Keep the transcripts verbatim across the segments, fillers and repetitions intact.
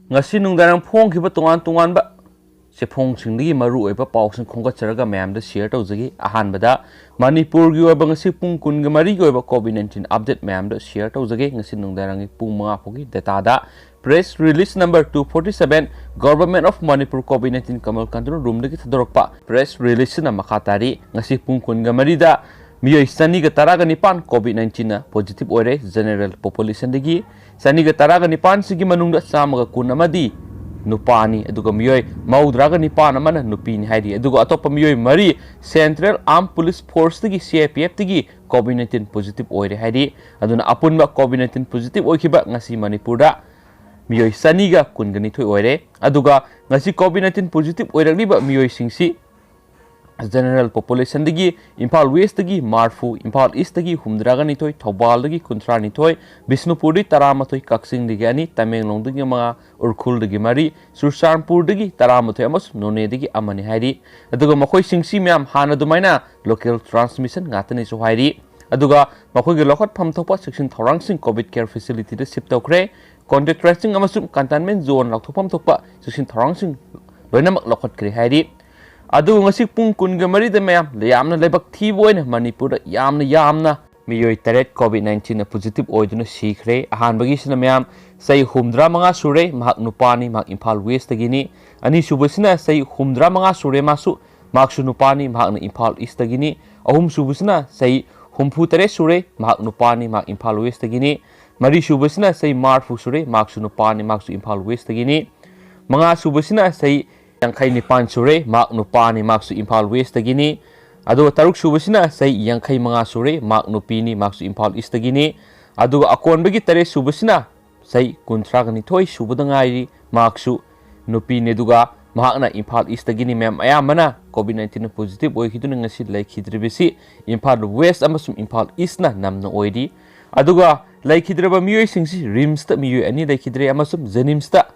ꯉꯁꯤ ꯅꯨꯡꯗꯥꯡ ꯐꯣꯡꯈꯤꯕ ꯇꯣꯉꯥꯟ ꯇꯣꯉꯥꯟꯕ ꯆꯦꯐꯣꯡꯁꯤꯡꯗꯒꯤ ꯃꯔꯨꯑꯣꯏꯕ ꯄꯥꯎꯁꯤꯡ ꯈꯣꯝꯒꯠꯆꯔꯒ ꯃꯌꯥꯝꯗ ꯁꯤꯌꯔ ꯇꯧꯖꯒꯦ꯫ ꯑꯍꯥꯟꯕꯗ ꯃꯅꯤꯄꯨꯔꯒꯤ ꯑꯣꯏꯕ ꯉꯁꯤ ꯄꯨꯡ ꯀꯨꯟꯒ ꯃꯔꯤꯒꯤ ꯑꯣꯏꯕ ꯀꯣꯚꯤꯗ ꯅꯥꯏꯟꯇꯤꯟ ꯑꯞꯗꯦꯠ ꯃꯌꯥꯝꯗ ꯁꯤꯌꯔ ꯇꯧꯖꯒꯦ꯫ ꯉꯁꯤ ꯅꯨꯡꯗꯥꯡꯒꯤ ꯄꯨꯡ ꯃꯉꯥ ꯐꯥꯎꯒꯤ ꯗꯦꯇꯥꯗ press release number two forty seven, Government of Manipur COVID nineteen Kamal Control Room ꯗꯒꯤ ꯊꯥꯗꯣꯔꯛꯄ press release ꯁꯤꯅ ꯃꯈꯥ ꯇꯥꯔꯤ꯫ ꯉꯁꯤ ꯄꯨꯡ ꯀꯨꯟꯒ ꯃꯔꯤꯗ ꯃꯤꯑꯣꯏ ꯆꯅꯤꯒ ꯇꯔꯥꯒ ꯅꯤꯄꯥꯟ ꯀꯣꯚꯤꯗ ꯅꯥꯏꯟꯇꯤꯟꯅ ꯄꯣꯖꯤꯇꯤꯚ ꯑꯣꯏꯔꯦ꯫ ꯖꯦꯅꯦꯔꯦꯜ ꯄꯣꯄꯨꯂꯦꯁꯟꯗꯒꯤ ꯆꯅꯤꯒ ꯇꯔꯥꯒ ꯅꯤꯄꯥꯟꯁꯤꯒꯤ ꯃꯅꯨꯡꯗ ꯆꯥꯝꯃꯒ ꯀꯨꯟ ꯑꯃꯗꯤ ꯅꯨꯄꯥꯅꯤ, ꯑꯗꯨꯒ ꯃꯤꯑꯣꯏ ꯃꯧꯗ꯭ꯔꯥꯒ ꯅꯤꯄꯥꯟ ꯑꯃꯅ ꯅꯨꯄꯤꯅꯤ ꯍꯥꯏꯔꯤ꯫ ꯑꯗꯨꯒ ꯑꯇꯣꯞꯄ ꯃꯤꯑꯣꯏ ꯃꯔꯤ Central Armed Police Force ꯇꯒꯤ, C I P F ꯇꯒꯤ ꯀꯣꯚꯤꯗ ꯅꯥꯏꯟꯇꯤꯟ ꯄꯣꯖꯤꯇꯤꯚ ꯑꯣꯏꯔꯦ ꯍꯥꯏꯔꯤ꯫ ꯑꯗꯨꯅ ꯑꯄꯨꯟꯕ ꯀꯣꯚꯤꯗ ꯅꯥꯏꯟꯇꯤꯟ ꯄꯣꯖꯤꯇꯤꯚ ꯑꯣꯏꯈꯤꯕ ꯉꯁꯤ ꯃꯅꯤꯄꯨꯔꯗ ꯃꯤꯑꯣꯏ ꯆꯅꯤꯒ ꯀꯨꯟꯒ ꯅꯤꯊꯣꯏ ꯑꯣꯏꯔꯦ꯫ ꯑꯗꯨꯒ ꯉꯁꯤ ꯀꯣꯚꯤꯗ ꯅꯥꯏꯟꯇꯤꯟ ꯄꯣꯖꯤꯇꯤꯚ ꯑꯣꯏꯔꯛꯂꯤꯕ ꯃꯤꯑꯣꯏꯁꯤꯡꯁꯤ ꯖꯦꯅꯦꯔꯦꯜ ꯄꯣꯄꯨꯂꯦꯁꯟꯗꯒꯤ ꯏꯝꯐꯥꯜ ꯋꯦꯁꯇꯒꯤ ꯃꯔꯐꯨ, ꯏꯝꯐꯥꯜ ꯏꯁꯇꯒꯤ ꯍꯨꯝꯗ꯭ꯔꯥꯒ ꯅꯤꯊꯣꯏ, ꯊꯧꯕꯥꯜꯗꯒꯤ ꯀꯨꯟꯊ꯭ꯔꯥ ꯅꯤꯊꯣꯏ, ꯕꯤꯁꯅꯨꯄꯨꯔꯗꯒꯤ ꯇꯔꯥꯃꯥꯊꯣꯏ, ꯀꯛꯆꯤꯡꯗꯒꯤ ꯑꯅꯤ, ꯇꯃꯦꯡꯂꯣꯡꯗꯒꯤ ꯃꯉꯥ, ꯎꯈ꯭ꯔꯨꯜꯗꯒꯤ ꯃꯔꯤ, ꯆꯨꯔꯆꯥꯟꯄꯨꯔꯗꯒꯤ ꯇꯔꯥꯃꯥꯊꯣꯏ ꯑꯃꯁꯨꯡ ꯅꯣꯅꯦꯗꯒꯤ ꯑꯃꯅꯤ ꯍꯥꯏꯔꯤ꯫ ꯑꯗꯨꯒ ꯃꯈꯣꯏꯁꯤꯡꯁꯤ ꯃꯌꯥꯝ ꯍꯥꯟꯅ ꯑꯗꯨꯃꯥꯏꯅ ꯂꯣꯀꯦꯜ ꯇ꯭ꯔꯥꯟꯁꯃꯤꯁꯟ ꯉꯥꯛꯇꯅꯤꯁꯨ ꯍꯥꯏꯔꯤ꯫ ꯑꯗꯨꯒ ꯃꯈꯣꯏꯒꯤ ꯂꯧꯈꯠꯐꯝ ꯊꯣꯛꯄ ꯆꯦꯛꯁꯤꯟ ꯊꯧꯔꯥꯡꯁꯤꯡ ꯀꯣꯚꯤꯗ ꯀꯦꯌꯔ ꯐꯦꯁꯤꯂꯤꯇꯤꯗ ꯁꯤꯞ ꯇꯧꯈ꯭ꯔꯦ꯫ ꯀꯣꯟꯇꯦꯛ ꯇ꯭ꯔꯦꯁꯤꯡ ꯑꯃꯁꯨꯡ ꯀꯟꯇꯦꯟꯃꯦꯟ ꯖꯣꯟ ꯂꯥꯎꯊꯣꯛꯐꯝ ꯊꯣꯛꯄ ꯆꯦꯛꯁꯤꯟ ꯊꯧꯔꯥꯡꯁꯤꯡ ꯂꯣꯏꯅꯃꯛ ꯂꯧꯈꯠꯈ꯭ꯔꯦ ꯍꯥꯏꯔꯤ꯫ ꯑꯗꯨꯕꯨ ꯉꯁꯤ ꯄꯨꯡ ꯀꯨꯟꯒ ꯃꯔꯤꯗ ꯃꯌꯥꯝ ꯌꯥꯝꯅ ꯂꯥꯏꯕꯛ ꯊꯤꯕ ꯑꯣꯏꯅ ꯃꯅꯤꯄꯨꯔꯗ ꯌꯥꯝꯅ ꯌꯥꯝꯅ ꯃꯤꯑꯣꯏ ꯇꯔꯦꯠ ꯀꯣꯚꯤꯗ ꯅꯥꯏꯟꯇꯤꯟꯅ ꯄꯣꯖꯤꯇꯤꯚ ꯑꯣꯏꯗꯨꯅ ꯁꯤꯈ꯭ꯔꯦ꯫ ꯑꯍꯥꯟꯕꯒꯤꯁꯤꯅ ꯃꯌꯥꯝ ꯆꯍꯤ ꯍꯨꯝꯗ꯭ꯔꯥ ꯃꯉꯥ ꯁꯨꯔꯦ, ꯃꯍꯥꯛ ꯅꯨꯄꯥꯅꯤ, ꯃꯍꯥꯛ ꯏꯝꯐꯥꯜ ꯋꯦꯁꯇꯒꯤꯅꯤ꯫ ꯑꯅꯤꯁꯨꯕꯁꯤꯅ ꯆꯍꯤ ꯍꯨꯝꯗ꯭ꯔꯥ ꯃꯉꯥ ꯁꯨꯔꯦ, ꯃꯥꯁꯨ, ꯃꯍꯥꯛꯁꯨ ꯅꯨꯄꯥꯅꯤ, ꯃꯍꯥꯛꯅ ꯏꯝꯐꯥꯜ ꯏꯁꯇꯒꯤꯅꯤ꯫ ꯑꯍꯨꯝꯁꯨꯕꯁꯤꯅ ꯆꯍꯤ ꯍꯨꯝꯐꯨ ꯇꯔꯦꯠ ꯁꯨꯔꯦ, ꯃꯍꯥꯛ ꯅꯨꯄꯥꯅꯤ, ꯃꯍꯥꯛ ꯏꯝꯐꯥꯜ ꯋꯦꯁꯇꯒꯤꯅꯤ꯫ ꯃꯔꯤꯁꯨꯕꯁꯤꯅ ꯆꯍꯤ ꯃꯔꯐꯨ ꯁꯨꯔꯦ, ꯃꯍꯥꯛꯁꯨ ꯅꯨꯄꯥꯅꯤ, ꯃꯍꯥꯛꯁꯨ ꯏꯝꯐꯥꯜ ꯋꯦꯁꯇꯒꯤꯅꯤ꯫ ꯃꯉꯥꯁꯨꯕꯁꯤꯅ ꯆꯍꯤ ꯌꯥꯡꯈꯩ ꯅꯤꯄꯥꯟ ꯁꯨꯔꯦ, ꯃꯍꯥꯛ ꯅꯨꯄꯥꯅꯤ, ꯃꯍꯥꯛꯁꯨ ꯏꯝꯐꯥꯜ ꯋꯦꯁꯇꯒꯤꯅꯤ꯫ ꯑꯗꯨꯒ ꯇꯔꯨꯛꯁꯨꯕꯁꯤꯅ ꯆꯍꯤ ꯌꯥꯡꯈꯩ ꯃꯉꯥ ꯁꯨꯔꯦ, ꯃꯍꯥꯛ ꯅꯨꯄꯤꯅꯤ, ꯃꯍꯥꯛꯁꯨ ꯏꯝꯐꯥꯜ ꯏꯁꯇꯒꯤꯅꯤ꯫ ꯑꯗꯨꯒ ꯑꯀꯣꯟꯕꯒꯤ ꯇꯔꯦꯠꯁꯨꯕꯁꯤꯅ ꯆꯍꯤ ꯀꯨꯟꯊ꯭ꯔꯥꯒ ꯅꯤꯊꯣꯏ ꯁꯨꯕꯗ ꯉꯥꯏꯔꯤ, ꯃꯍꯥꯛꯁꯨ ꯅꯨꯄꯤꯅꯤ, ꯑꯗꯨꯒ ꯃꯍꯥꯛꯅ ꯏꯝꯐꯥꯜ ꯏꯁꯇꯒꯤꯅꯤ꯫ ꯃꯌꯥꯝ ꯑꯌꯥꯝꯕꯅ ꯀꯣꯚꯤꯗ ꯅꯥꯏꯟꯇꯤꯟꯅ ꯄꯣꯖꯤꯇꯤꯚ ꯑꯣꯏꯈꯤꯗꯨꯅ ꯉꯁꯤ ꯂꯩꯈꯤꯗ꯭ꯔꯤꯕꯁꯤ ꯏꯝꯐꯥꯜ ꯋꯦꯁ ꯑꯃꯁꯨꯡ ꯏꯝꯐꯥꯜ ꯏꯁꯅ ꯅꯝꯅ ꯑꯣꯏꯔꯤ꯫ ꯑꯗꯨꯒ ꯂꯩꯈꯤꯗ꯭ꯔꯕ ꯃꯤꯑꯣꯏꯁꯤꯡꯁꯤ ꯔꯤꯝꯁꯇ ꯃꯤꯑꯣꯏ ꯑꯅꯤ ꯂꯩꯈꯤꯗ꯭ꯔꯦ ꯑꯃꯁꯨꯡ ꯖꯦꯅꯤꯝꯁꯇ,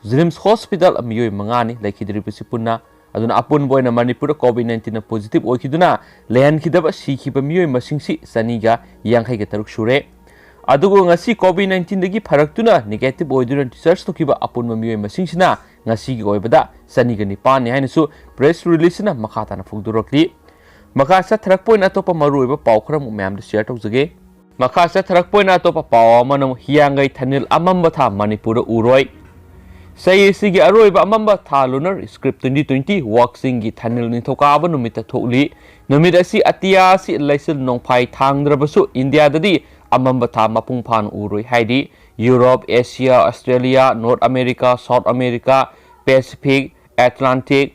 ꯖꯦꯅꯤꯝꯁ ꯍꯣꯁꯄꯤꯇꯥꯜ ꯃꯤꯑꯣꯏ ꯃꯉꯥꯅꯤ ꯂꯩꯈꯤꯗ꯭ꯔꯤꯕꯁꯤ ꯄꯨꯟꯅ꯫ ꯑꯗꯨꯅ ꯑꯄꯨꯟꯕ ꯑꯣꯏꯅ ꯃꯅꯤꯄꯨꯔꯗ ꯀꯣꯚꯤꯗ ꯅꯥꯏꯟꯇꯤꯟꯅ ꯄꯣꯖꯤꯇꯤꯚ ꯑꯣꯏꯈꯤꯗꯨꯅ ꯂꯩꯍꯟꯈꯤꯗꯕ, ꯁꯤꯈꯤꯕ ꯃꯤꯑꯣꯏ ꯃꯁꯤꯡꯁꯤ ꯆꯅꯤꯒ ꯌꯥꯡꯈꯩꯒ ꯇꯔꯨꯛ ꯁꯨꯔꯦ꯫ ꯑꯗꯨꯒ ꯉꯁꯤ COVID nineteenꯗꯒꯤ ꯐꯔꯛꯇꯨꯅ negative ꯑꯣꯏꯗꯨꯅ discharge ꯇꯧꯈꯤꯕ ꯑꯄꯨꯟꯕ ꯃꯤꯑꯣꯏ ꯃꯁꯤꯡꯁꯤꯅ ꯉꯁꯤꯒꯤ ꯑꯣꯏꯕꯗ ꯆꯅꯤꯒ ꯅꯤꯄꯥꯟꯅꯤ ꯍꯥꯏꯅꯁꯨ press releaseꯅ ꯃꯈꯥ ꯇꯥꯅ ꯐꯣꯡꯗꯣꯔꯛꯂꯤ꯫ ꯃꯈꯥ ꯆꯠꯊꯔꯛꯄ ꯑꯣꯏꯅ ꯑꯇꯣꯞꯄ ꯃꯔꯨꯑꯣꯏꯕ ꯄꯥꯎ ꯈꯔꯃꯨꯛ ꯃꯌꯥꯝꯗ share ꯇꯧꯖꯒꯦ꯫ ꯃꯈꯥ ꯆꯠꯊꯔꯛꯄ ꯑꯣꯏꯅ ꯑꯇꯣꯞꯄ ꯄꯥꯎ ꯑꯃꯅ ꯑꯃꯨꯛ ꯍꯤꯌꯥꯡꯒꯩ ꯊꯥꯅꯤꯜ ꯑꯃꯝꯕ ꯊꯥ ꯃꯅꯤꯄꯨꯔꯗ ꯎꯔꯣꯏ꯫ ꯆꯍꯤ ꯑꯁꯤꯒꯤ ꯑꯔꯣꯏꯕ ꯑꯃꯝꯕ ꯊꯥ lunar eclipse twenty twenty ꯋꯥꯛꯆꯤꯡꯒꯤ ꯊꯥꯅꯤꯜ ꯅꯤꯡꯊꯧꯀꯥꯕ ꯅꯨꯃꯤꯠꯇ ꯊꯣꯛꯂꯤ꯫ ꯅꯨꯃꯤꯠ ꯑꯁꯤ ꯑꯇꯤꯌꯥ ꯑꯁꯤ ꯂꯩꯆꯤꯜ ꯅꯣꯡꯐꯥꯏ ꯊꯥꯡꯗ꯭ꯔꯕꯁꯨ ꯏꯟꯗꯤꯌꯥꯗꯗꯤ ꯑꯃꯝꯕ ꯊꯥ ꯃꯄꯨꯡ ꯐꯥꯅ ꯎꯔꯣꯏ ꯍꯥꯏꯔꯤ꯫ Europe, Asia, Australia, North America, South America, Pacific, Atlantic,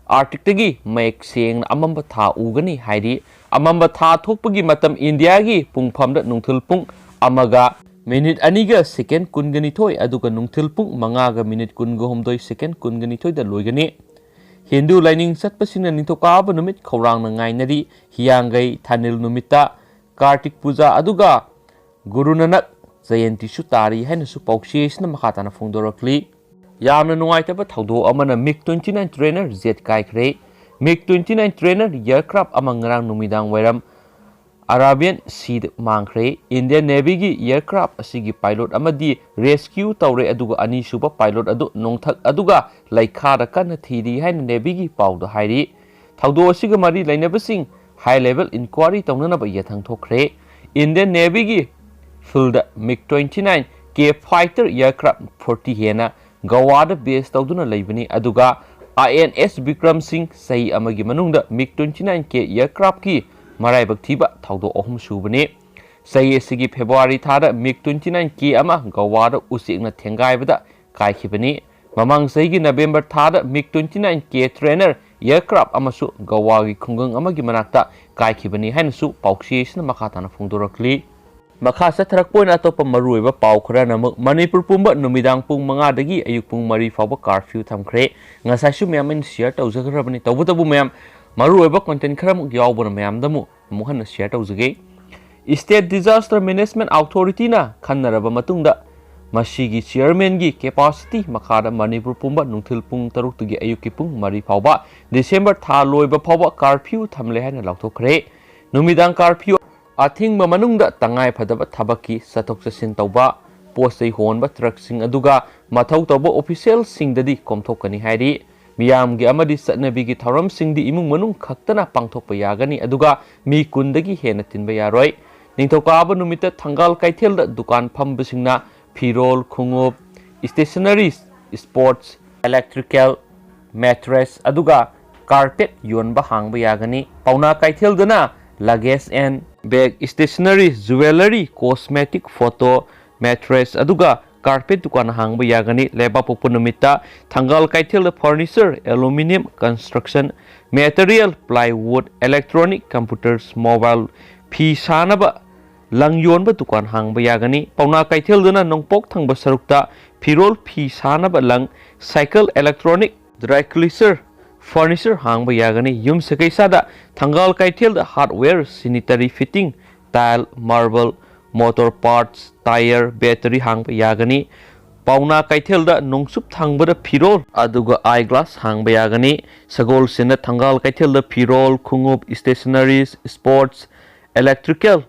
ꯑꯥꯔꯛꯇꯤꯛꯇꯒꯤ ꯃꯌꯦꯛ ꯁꯦꯡꯅ ꯑꯃꯝꯕ ꯊꯥ ꯎꯒꯅꯤ ꯍꯥꯏꯔꯤ꯫ ꯑꯃꯝꯕ ꯊꯥ ꯊꯣꯛꯄꯒꯤ ꯃꯇꯝ ꯏꯟꯗꯤꯌꯥꯒꯤ ꯄꯨꯡꯐꯝꯗ ꯅꯨꯡꯊꯤꯜ ꯄꯨꯡ ꯑꯃꯒ ꯃꯤꯅꯤꯠ ꯑꯅꯤꯒ ꯁꯦꯀꯦꯟ ꯀꯨꯟꯒ ꯅꯤꯊꯣꯏ, ꯑꯗꯨꯒ ꯅꯨꯡꯊꯤꯜ ꯄꯨꯡ ꯃꯉꯥꯒ ꯃꯤꯅꯤꯠ ꯀꯨꯟꯒ ꯍꯨꯝꯗꯣꯏ ꯁꯦꯀꯦꯟ ꯀꯨꯟꯒ ꯅꯤꯊꯣꯏꯗ ꯂꯣꯏꯒꯅꯤ꯫ ꯍꯤꯟꯗꯨ ꯂꯥꯏꯅꯤꯡ ꯆꯠꯄꯁꯤꯡꯅ ꯅꯤꯡꯊꯧꯀꯥꯕ ꯅꯨꯃꯤꯠ ꯈꯧꯔꯥꯡꯅ ꯉꯥꯏꯅꯔꯤ꯫ ꯍꯤꯌꯥꯡꯒꯩ ꯊꯥꯅꯤꯜ ꯅꯨꯃꯤꯠꯇ ꯀꯥꯔꯇꯤꯛ ꯄꯨꯖꯥ ꯑꯗꯨꯒ ꯒꯨꯔꯨ ꯅꯥꯅꯛ ꯖꯌꯟꯇꯤꯁꯨ ꯇꯥꯔꯤ ꯍꯥꯏꯅꯁꯨ ꯄꯥꯎꯆꯦꯁꯤꯅ ꯃꯈꯥ ꯇꯥꯅ ꯐꯣꯡꯗꯣꯔꯛꯂꯤ꯫ ꯌꯥꯝꯅ ꯅꯨꯡꯉꯥꯏꯇꯕ ꯊꯧꯗꯣꯛ ꯑꯃꯅ MiG twenty nine trainer jet ꯀꯥꯏꯈ꯭ꯔꯦ꯫ MiG twenty nine trainer aircraft ꯑꯃ ꯉꯔꯥꯡ ꯅꯨꯃꯤꯗꯥꯡ ꯋꯥꯏꯔꯝ ꯑꯔꯥꯕꯤꯌꯟ ꯁꯤꯗ ꯃꯥꯡꯈ꯭ꯔꯦ꯫ ꯏꯟꯗꯤꯌꯟ ꯅꯦꯚꯤꯒꯤ aircraft ꯑꯁꯤꯒꯤ pilot ꯑꯃꯗꯤ rescue ꯇꯧꯔꯦ, ꯑꯗꯨꯒ ꯑꯅꯤꯁꯨꯕ pilot ꯑꯗꯨ ꯅꯣꯡꯊꯛ ꯑꯗꯨꯒ ꯂꯩꯈꯥꯗ ꯀꯟꯅ ꯊꯤꯔꯤ ꯍꯥꯏꯅ ꯅꯦꯚꯤꯒꯤ ꯄꯥꯎꯗ ꯍꯥꯏꯔꯤ꯫ ꯊꯧꯗꯣꯛ ꯑꯁꯤꯒ ꯃꯔꯤ ꯂꯩꯅꯕꯁꯤꯡ high level inquiry ꯇꯧꯅꯅꯕ ꯌꯥꯊꯪ ꯊꯣꯛꯈ꯭ꯔꯦ꯫ ꯏꯟꯗꯤꯌꯟ ꯅꯦꯚꯤꯒꯤ field MiG twenty nine K fighter aircraft forty ꯍꯦꯟꯅ ꯒꯋꯥꯗ base ꯇꯧꯗꯨꯅ ꯂꯩꯕꯅꯤ, ꯑꯗꯨꯒ INS ꯕꯤꯀ꯭ꯔꯝ ꯁꯤꯡ ꯆꯍꯤ ꯑꯃꯒꯤ ꯃꯅꯨꯡꯗ MiG twenty nine K aircraftꯀꯤ ꯃꯔꯥꯏꯕꯛ ꯊꯤꯕ ꯊꯧꯗꯣꯛ ꯑꯍꯨꯝ ꯁꯨꯕꯅꯤ꯫ ꯆꯍꯤ ꯑꯁꯤꯒꯤ ꯐꯦꯕ꯭ꯔꯨꯋꯥꯔꯤ ꯊꯥꯗ MiG twenty nine K ꯑꯃ ꯒꯋꯥꯗ ꯎꯆꯦꯛꯅ ꯊꯦꯡꯒꯥꯏꯕꯗ ꯀꯥꯏꯈꯤꯕꯅꯤ꯫ ꯃꯃꯥꯡ ꯆꯍꯤꯒꯤ ꯅꯕꯦꯝꯕꯔ ꯊꯥꯗ MiG twenty nine K trainer aircraft ꯑꯃꯁꯨ ꯒꯋꯥꯒꯤ ꯈꯨꯡꯒꯪ ꯑꯃꯒꯤ ꯃꯅꯥꯛꯇ ꯀꯥꯏꯈꯤꯕꯅꯤ ꯍꯥꯏꯅꯁꯨ ꯄꯥꯎꯆꯦꯁꯤꯅ ꯃꯈꯥ ꯇꯥꯅ ꯐꯣꯡꯗꯣꯔꯛꯂꯤ꯫ ꯃꯈꯥ ꯆꯠꯊꯔꯛꯄ ꯑꯣꯏꯅ ꯑꯇꯣꯞꯄ ꯃꯔꯨꯑꯣꯏꯕ ꯄꯥꯎ ꯈꯔꯅ ꯑꯃꯨꯛ ꯃꯅꯤꯄꯨꯔ ꯄꯨꯝꯕ ꯅꯨꯃꯤꯗꯥꯡ ꯄꯨꯡ ꯃꯉꯥꯗꯒꯤ ꯑꯌꯨꯛ ꯄꯨꯡ ꯃꯔꯤ ꯐꯥꯎꯕ curfew ꯊꯝꯈ꯭ꯔꯦ꯫ ꯉꯁꯥꯏꯁꯨ ꯃꯌꯥꯝ ꯑꯩꯅ share ꯇꯧꯖꯈ꯭ꯔꯕꯅꯤ, ꯇꯧꯕꯇꯕꯨ ꯃꯌꯥꯝ ꯃꯔꯨꯑꯣꯏꯕ content ꯈꯔꯃꯨꯛ ꯌꯥꯎꯕꯅ ꯃꯌꯥꯝꯗ ꯑꯃꯨꯛ ꯑꯃꯨꯛ ꯍꯟꯅ share ꯇꯧꯖꯒꯦ꯫ State Disaster Management Authorityꯅ ꯈꯟꯅꯔꯕ ꯃꯇꯨꯡꯗ ꯃꯁꯤꯒꯤ chairmanꯒꯤ capacity ꯃꯈꯥꯗ ꯃꯅꯤꯄꯨꯔ ꯄꯨꯝꯕ ꯅꯨꯡꯊꯤꯜ ꯄꯨꯡ ꯇꯔꯨꯛꯇꯒꯤ ꯑꯌꯨꯛꯀꯤ ꯄꯨꯡ ꯃꯔꯤ ꯐꯥꯎꯕ, ꯗꯤꯁꯦꯝꯕꯔ ꯊꯥ ꯂꯣꯏꯕ ꯐꯥꯎꯕ curfew ꯊꯝꯂꯦ ꯍꯥꯏꯅ ꯂꯥꯎꯊꯣꯛꯈ꯭ꯔꯦ꯫ ꯅꯨꯃꯤꯗꯥꯡ curfew ꯑꯊꯤꯡꯕ ꯃꯅꯨꯡꯗ ꯇꯉꯥꯏ ꯐꯗꯕ ꯊꯕꯛꯀꯤ ꯆꯠꯊꯣꯛ ꯆꯠꯁꯤꯟ ꯇꯧꯕ, ꯄꯣꯠ ꯆꯩ ꯍꯣꯟꯕ ꯇ꯭ꯔꯛꯁꯤꯡ ꯑꯗꯨꯒ ꯃꯊꯧ ꯇꯧꯕ ꯑꯣꯐꯤꯁꯤꯌꯦꯜꯁꯤꯡꯗꯗꯤ ꯀꯣꯝꯊꯣꯛꯀꯅꯤ ꯍꯥꯏꯔꯤ꯫ ꯃꯤꯌꯥꯝꯒꯤ ꯑꯃꯗꯤ ꯆꯠꯅꯕꯤꯒꯤ ꯊꯧꯔꯝꯁꯤꯡꯗꯤ ꯏꯃꯨꯡ ꯃꯅꯨꯡ ꯈꯛꯇꯅ ꯄꯥꯡꯊꯣꯛꯄ ꯌꯥꯒꯅꯤ, ꯑꯗꯨꯒ ꯃꯤ ꯀꯨꯟꯗꯒꯤ ꯍꯦꯟꯅ ꯇꯤꯟꯕ ꯌꯥꯔꯣꯏ꯫ ꯅꯤꯡꯊꯧꯀꯥꯕ ꯅꯨꯃꯤꯠꯇ ꯊꯪꯒꯥꯜ ꯀꯩꯊꯦꯜꯗ ꯗꯨꯀꯥꯟ ꯐꯝꯕꯁꯤꯡꯅ ꯐꯤꯔꯣꯜ, ꯈꯣꯡꯎꯞ, stationeries, sports, electrical, mattress ꯑꯗꯨꯒ carpet ꯌꯣꯟꯕ ꯍꯥꯡꯕ ꯌꯥꯒꯅꯤ꯫ ꯄꯥꯎꯅꯥ ꯀꯩꯊꯦꯜꯗꯅ luggage and bag, stationery, jewellery, cosmetic, photo, mattress ꯑꯗꯨꯒ carpet ꯗꯨꯀꯥꯟ ꯍꯥꯡꯕ ꯌꯥꯒꯅꯤ꯫ ꯂꯩꯕꯥꯛꯄꯣꯛꯄ ꯅꯨꯃꯤꯠꯇ ꯊꯪꯒꯥꯜ ꯀꯩꯊꯦꯜꯗ furniture, aluminium, construction material, plywood, electronic, computers, mobile, ꯐꯤ ꯁꯥꯅꯕ ꯂꯪ ꯌꯣꯟꯕ ꯗꯨꯀꯥꯟ ꯍꯥꯡꯕ ꯌꯥꯒꯅꯤ꯫ ꯄꯥꯎꯅꯥ ꯀꯩꯊꯦꯜꯗꯅ ꯅꯣꯡꯄꯣꯛ ꯊꯪꯕ ꯁꯔꯨꯛꯇ ꯐꯤꯔꯣꯜ, ꯐꯤ ꯁꯥꯅꯕ ꯂꯪ, cycle, electronic, dry cleaner, furniture ꯍꯥꯡꯕ ꯌꯥꯒꯅꯤ꯫ ꯌꯨꯝꯁꯥ ꯀꯩꯁꯥꯗ ꯊꯪꯒꯥꯜ ꯀꯩꯊꯦꯜꯗ hardware, sanitary fitting, tile, marble, motor parts, tyre, battery ꯍꯥꯡꯕ ꯌꯥꯒꯅꯤ꯫ ꯄꯥꯎꯅꯥ ꯀꯩꯊꯦꯜꯗ ꯅꯣꯡꯆꯨꯞ ꯊꯪꯕꯗ ꯐꯤꯔꯣꯜ ꯑꯗꯨꯒ eye glass ꯍꯥꯡꯕ ꯌꯥꯒꯅꯤ꯫ ꯁꯒꯣꯜꯁꯦꯟꯗ ꯊꯪꯒꯥꯜ ꯀꯩꯊꯦꯜꯗ ꯐꯤꯔꯣꯜ, ꯈꯣꯡꯎꯞ, stationeries, sports, electrical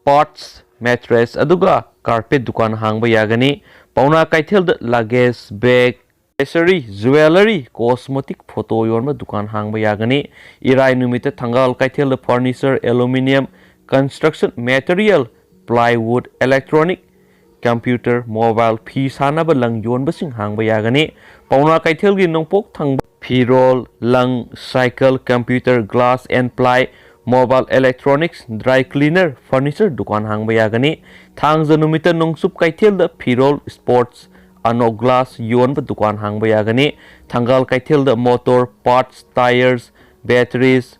parts, mattress ꯑꯗꯨꯒ carpet ꯗꯨꯀꯥꯟ ꯍꯥꯡꯕ ꯌꯥꯒꯅꯤ꯫ ꯄꯥꯎꯅꯥ ꯀꯩꯊꯦꯜꯗ luggage, bag, accessory, jewellery, cosmetic, photo ꯌꯣꯟꯕ ꯗꯨꯀꯥꯟ ꯍꯥꯡꯕ ꯌꯥꯒꯅꯤ꯫ ꯏꯔꯥꯏ ꯅꯨꯃꯤꯠꯇ ꯊꯪꯒꯥꯜ ꯀꯩꯊꯦꯜꯗ furniture, aluminium, construction material, plywood, electronic, computer, mobile, ꯐꯤ ꯁꯥꯅꯕ ꯂꯪ ꯌꯣꯟꯕꯁꯤꯡ ꯍꯥꯡꯕ ꯌꯥꯒꯅꯤ꯫ ꯄꯥꯎꯅꯥ ꯀꯩꯊꯦꯜꯒꯤ ꯅꯣꯡꯄꯣꯛ ꯊꯪꯕ ꯐꯤꯔꯣꯜ, ꯂꯪ, cycle, computer, glass and ply, mobile electronics, dry cleaner, furniture ꯗꯨꯀꯥꯟ ꯍꯥꯡꯕ ꯌꯥꯒꯅꯤ꯫ ꯊꯥꯡꯖ ꯅꯨꯃꯤꯠꯇ ꯅꯣꯡꯆꯨꯞ ꯀꯩꯊꯦꯜꯗ ꯐꯤꯔꯣꯜ, sports, ꯑꯅꯣꯛ, glass ꯌꯣꯟꯕ ꯗꯨꯀꯥꯟ ꯍꯥꯡꯕ ꯌꯥꯒꯅꯤ꯫ ꯊꯪꯒꯥꯜ ꯀꯩꯊꯦꯜꯗ motor parts, tyres, batteries,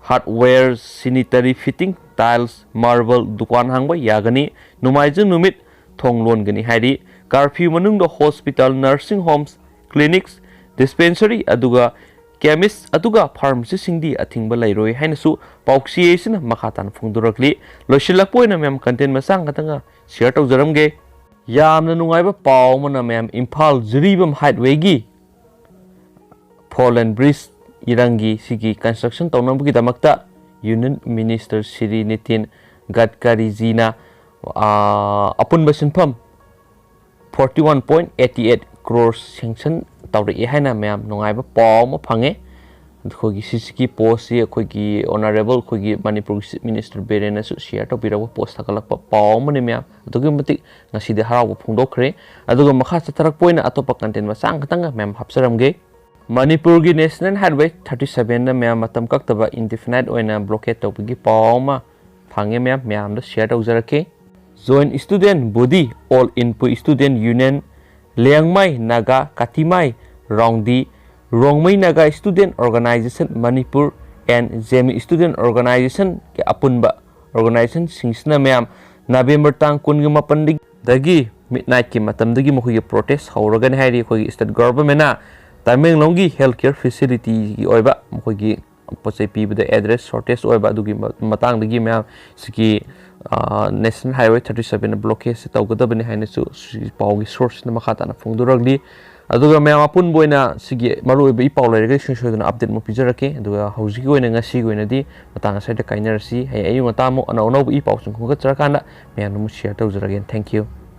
hardware, sanitary fitting, tiles, marble ꯗꯨꯀꯥꯟ ꯍꯥꯡꯕ ꯌꯥꯒꯅꯤ꯫ ꯅꯣꯡꯃꯥꯏꯖꯤꯡ ꯅꯨꯃꯤꯠ ꯊꯣꯡ ꯂꯣꯟꯒꯅꯤ ꯍꯥꯏꯔꯤ꯫ Curfew ꯃꯅꯨꯡꯗ hospital, nursing homes, clinics, dispensary ꯑꯗꯨꯒ chemist ꯑꯗꯨꯒ pharmacyꯁꯤꯡꯗꯤ ꯑꯊꯤꯡꯕ ꯂꯩꯔꯣꯏ ꯍꯥꯏꯅꯁꯨ ꯄꯥꯎꯆꯦ ꯑꯁꯤꯅ ꯃꯈꯥ ꯇꯥꯅ ꯐꯣꯡꯗꯣꯔꯛꯂꯤ꯫ ꯂꯣꯏꯁꯤꯜꯂꯛꯄ ꯑꯣꯏꯅ ꯃꯌꯥꯝ content ꯃꯆꯥ ꯈꯛꯇꯪꯒ share ꯇꯧꯖꯔꯝꯒꯦ꯫ ꯌꯥꯝꯅ ꯅꯨꯡꯉꯥꯏꯕ ꯄꯥꯎ ꯑꯃꯅ ꯃꯌꯥꯝ, Imphal Jiribam highwayꯒꯤ four lane bridge ꯏꯔꯪꯒꯤ ꯁꯤꯒꯤ construction ꯇꯧꯅꯕꯒꯤꯗꯃꯛꯇ Union Minister Shri Nitin Gadkari ꯖꯤꯅ, ꯑꯥ, ꯑꯄꯨꯟꯕ ꯁꯤꯟꯐꯝ forty one point eighty eight crore sanction ꯇꯧꯔꯛꯑꯦ ꯍꯥꯏꯅ ꯃꯌꯥꯝ ꯅꯨꯡꯉꯥꯏꯕ ꯄꯥꯎ ꯑꯃ ꯐꯪꯉꯦ꯫ ꯑꯩꯈꯣꯏꯒꯤ ꯁꯤꯁꯤꯒꯤ ꯄꯣꯁꯁꯤ ꯑꯩꯈꯣꯏꯒꯤ honourable ꯑꯩꯈꯣꯏꯒꯤ ꯃꯅꯤꯄꯨꯔꯒꯤ Chief Minister ꯕꯤꯔꯦꯟꯅꯁꯨ share ꯇꯧꯕꯤꯔꯛꯄ ꯄꯣꯁ ꯊꯥꯒꯠꯂꯛꯄ ꯄꯥꯎ ꯑꯃꯅꯤ ꯃꯌꯥꯝ꯫ ꯑꯗꯨꯛꯀꯤ ꯃꯇꯤꯛ ꯉꯁꯤꯗꯤ ꯍꯔꯥꯎꯕ ꯐꯣꯡꯗꯣꯛꯈ꯭ꯔꯦ꯫ ꯑꯗꯨꯒ ꯃꯈꯥ ꯆꯠꯊꯔꯛꯄ ꯑꯣꯏꯅ ꯑꯇꯣꯞꯄ content ꯃꯆꯥ ꯈꯛꯇꯪꯒ ꯃꯌꯥꯝ ꯍꯥꯞꯆꯔꯝꯒꯦ꯫ ꯃꯅꯤꯄꯨꯔꯒꯤ National Highway thirty seven ꯗ ꯃꯌꯥꯝ ꯃꯇꯝ ꯀꯛꯇꯕ indefinite ꯑꯣꯏꯅ blockade ꯇꯧꯕꯒꯤ ꯄꯥꯎ ꯑꯃ ꯐꯪꯉꯦ ꯃꯌꯥꯝ, ꯃꯌꯥꯝꯗ share ꯇꯧꯖꯔꯛꯀꯦ꯫ Joint Student Body, All Inpui Student Union, Liangmai Naga, ꯀꯥꯇꯤꯃꯥꯏ ꯔꯥꯎꯟꯗꯤ, Rongmei Naga Student Organisation Manipur and ꯖꯦꯃꯤ Student Organisation ꯒꯤ ꯑꯄꯨꯟꯕ organization ꯁꯤꯡꯁꯤꯅ ꯃꯌꯥꯝ November ꯇꯥꯡ ꯀꯨꯟꯒ ꯃꯥꯄꯟꯗꯒꯤ midnight ꯀꯤ ꯃꯇꯝꯗꯒꯤ ꯃꯈꯣꯏꯒꯤ protest ꯍꯧꯔꯒꯅꯤ ꯍꯥꯏꯔꯤ꯫ ꯑꯩꯈꯣꯏꯒꯤ state government ꯅ ꯇꯃꯦꯡꯂꯣꯡꯒꯤ health care facility ꯒꯤ ꯑꯣꯏꯕ ꯃꯈꯣꯏꯒꯤ ꯄꯣꯠ ꯆꯩ ꯄꯤꯕꯗ address shortage ꯑꯣꯏꯕ ꯑꯗꯨꯒꯤ ꯃ-, ꯃꯇꯥꯡꯗꯒꯤ ꯃꯌꯥꯝ ꯁꯤꯒꯤ, ꯑ, National Highway thirty seven blockade ꯁꯤ ꯇꯧꯒꯗꯕꯅꯤ ꯍꯥꯏꯅꯁꯨ ꯁꯤ ꯄꯥꯎꯒꯤ source ꯁꯤꯅ ꯃꯈꯥ ꯇꯥꯅ ꯐꯣꯡꯗꯣꯔꯛꯂꯤ꯫ ꯑꯗꯨꯒ ꯃꯌꯥꯝ ꯑꯄꯨꯟꯕ ꯑꯣꯏꯅ ꯁꯤꯒꯤ ꯃꯔꯨꯑꯣꯏꯕ ꯏ ꯄꯥꯎ ꯂꯩꯔꯒꯗꯤ ꯁꯨꯡꯁꯣꯏ ꯁꯣꯏꯗꯅ update ꯑꯃꯨꯛ ꯄꯤꯖꯔꯛꯀꯦ꯫ ꯑꯗꯨꯒ ꯍꯧꯖꯤꯛꯀꯤ ꯑꯣꯏꯅ ꯉꯁꯤꯒꯤ ꯑꯣꯏꯅꯗꯤ ꯃꯇꯥꯡ ꯑꯁ꯭ꯋꯥꯏꯗ ꯀꯥꯏꯅꯔꯁꯤ꯫ ꯍꯌꯦꯡ ꯑꯌꯨꯛ ꯉꯟꯇꯥ ꯑꯃꯨꯛ ꯑꯅꯧ ꯑꯅꯧꯕ ꯏ ꯄꯥꯎꯁꯤꯡ ꯈꯣꯝꯒꯠꯆꯔꯀꯥꯟꯗ ꯃꯌꯥꯝꯗ ꯑꯃꯨꯛ share ꯇꯧꯖꯔꯒꯦ꯫ Thank you꯫